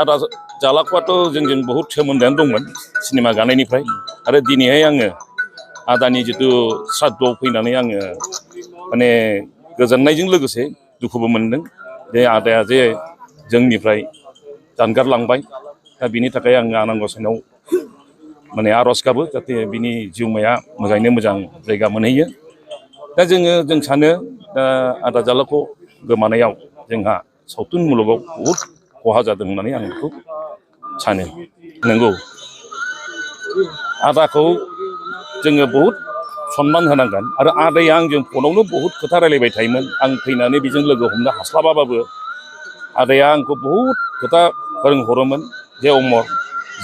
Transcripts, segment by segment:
आदा जालाखौआथ' जोंजों बहुद सोमोन्दोआनो दंमोन सिनेमा गानायनिफ्राय आरो दिनैहाय आङो आदानि जितु श्राद्धआव फैनानै आङो माने गोजोननायजों लोगोसे दुखुबो मोनदों जे आदाया जे जोंनिफ्राय जानगारलांबाय दा बिनि थाखाय आङो आनान गसाइनाव माने आर'ज गाबो जाहाथे बिनि जिउमाया मोजाङैनो मोजां जायगा मोनहैयो दा जों सानो दा आदा जालाखौ गोमानायाव जोंहा सावथुन मुलुगाव बहुद खहा जादों होननानै आं बेखौ सानो नंगौ आदाखौ जोङो बहुद सनमान होनांगोन आरो आदाया आंजों फनावनो बहुद खोथा रायलायबाय थायोमोन आं फैनानै बेजों लोगो हमनो हास्लाबाबाबो आदाया आंखौ बहुद खोथा फोरोंहरोमोन जे अमर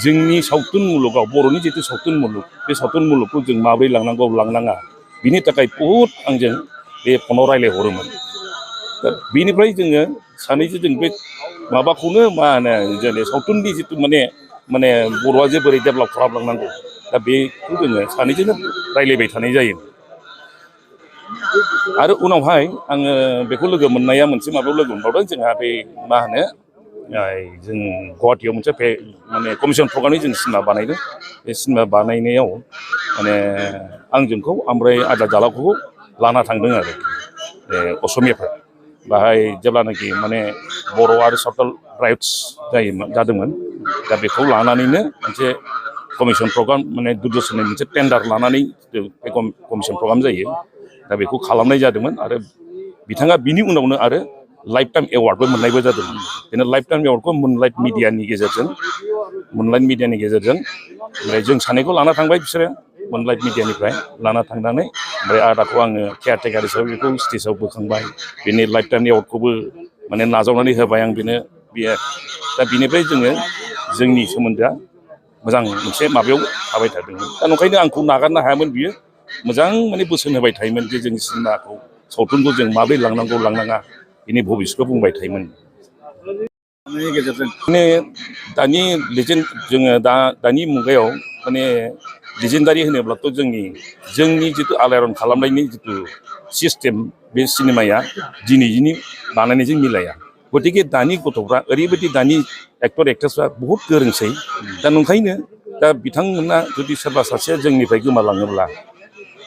जोंनि सावथुन मुलुगाव बर'नि जितु सावथुन मुलुग बे सावथुन मुलुगखौ जों माबोरै लांनांगौ लांनाङा बिनि थाखाय बहुद आंजों बे फनाव रायलायहरोमोन दा बिनिफ्राय जोङो सानैजों जों बे माबाखौनो मा होनो जोंनि सावथुननि जितु माने बर'आ जे बोरै डेभेलप खालामलांनांगौ दा बेखौ जोङो सानैजोंनो रायलायबाय थानाय जायो आरो उनावहाय आङो बेखौ लोगो मोननाया मोनसे माबायाव लोगो मोनबावदों जोंहा बे मा होनो जों गुवाहाटियाव मोनसे माने कमिसन प्रग्रामनि जों सिनेमा बानायदों बे सिनेमा बानायनायाव माने आंजोंखौ ओमफ्राय आदा जालाखौबो लाना थांदों आरो असमियाफ्रा बाहाय जेब्लानाखि माने बर' आरो सावथाल राइट्स जादोंमोन दा बेखौ लानानैनो मोनसे कमिसन प्रग्राम माने दुरदर्शननि मोनसे टेन्डार लानानै बे कमिसन प्रग्राम जायो दा बेखौ खालामनाय जादोंमोन आरो बिथाङा बिनि उनावनो आरो लाइफ टाइम एवार्डबो मोननायबो जादोंमोन बेनो लाइफ टाइम एवार्डखौ मुनलाइट मिडियानि गेजेरजों ओमफ्राय जों सानैखौ लाना थांबाय बिसोरो मुनलाइट मिडियानिफ्राय लाना थांनानै ओमफ्राय आदाखौ आङो केयारटेकार हिसाबै बेखौ स्टेजाव बोखांबाय बेनि लाइफ टाइम एवार्डखौबो माने नाजावनानै होबाय आं बेनो दा बिनिफ्राय जोंनि सोमोन्दोआ मोजां मोनसे माबायाव थाबाय थादोंमोन दा नंखायनो आंखौ नागारनो हायामोन बियो मोजां माने बोसोन होबाय थायोमोन जे जोंनि सिनेमाखौ सावथुनखौ जों माबोरै लांनांगौ लांनाङा बिनि भबिसखौ बुंबाय थायोमोन गेजेरजों माने दानि लेजेन्ड जोङो दानि मुगायाव माने लेजेन्डारि होनोब्लाथ' जोंनि जितु आलायारन खालामनायनि जितु सिस्टेम बे सिनेमाया दिनैनि बानायनायजों मिलाया गतिके दानि गथ'फ्रा ओरैबायदि दानि एक्टर एक्ट्रेसफ्रा बहुद गोरोंसै दा नंखायनो दा बिथांमोना जुदि सोरबा सासेया जोंनिफ्राय गोमालाङोब्ला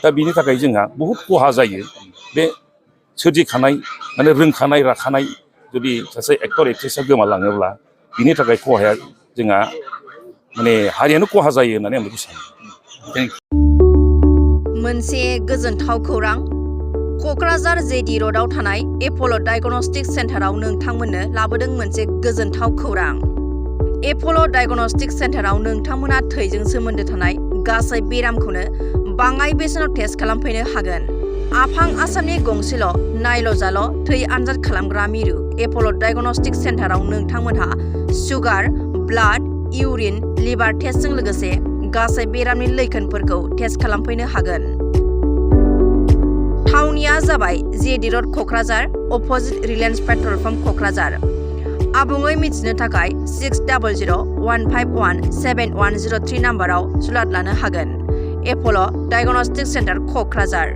दा बिनि थाखाय जोंहा बहुद खहा जायो बे सोरजिखानाय माने रोंखानाय राखानाय जुदि सासे एक्टर एक्ट्रेसआ गोमालाङोब्ला बिनि थाखाय खहाया जोंहा माने हारियानो खहा जायो होननानै आं बेखौ सानो मोनसे गोजोनथाव खौरां क'क्राझार जेडि र'डआव थानाय एप'ल' डायगनस्टिक सेन्टाराव नोंथांमोननो लाबोदों मोनसे गोजोनथाव खौरां एप'ल' डायगनस्टिक सेन्टाराव नोंथांमोना थैजों सोमोन्दो थानाय गासै बेरामखौनो बाङाय बेसेनाव टेस्ट खालामफैनो हागोन आफां आसामनि गंसेल' नायल' थै आनजाद खालामग्रा मिरु एप'ल' डायगनस्टिक सेन्टाराव नोंथांमोनहा सुगार ब्लाड इउरिन लिभार टेस्टजों लोगोसे गासै बेरामनि लैखोनफोरखौ टेस्ट खालामफैनो हागोन थावनिया जाबाय JD road Kokrajhar opposite Reliance petrol pump Kokrajhar आबुङै मिथिनो थाखाय 6001517103 नाम्बाराव सुलाद लानो हागोन एप'ल' डायगनस्टिक सेन्टार क'क्राझार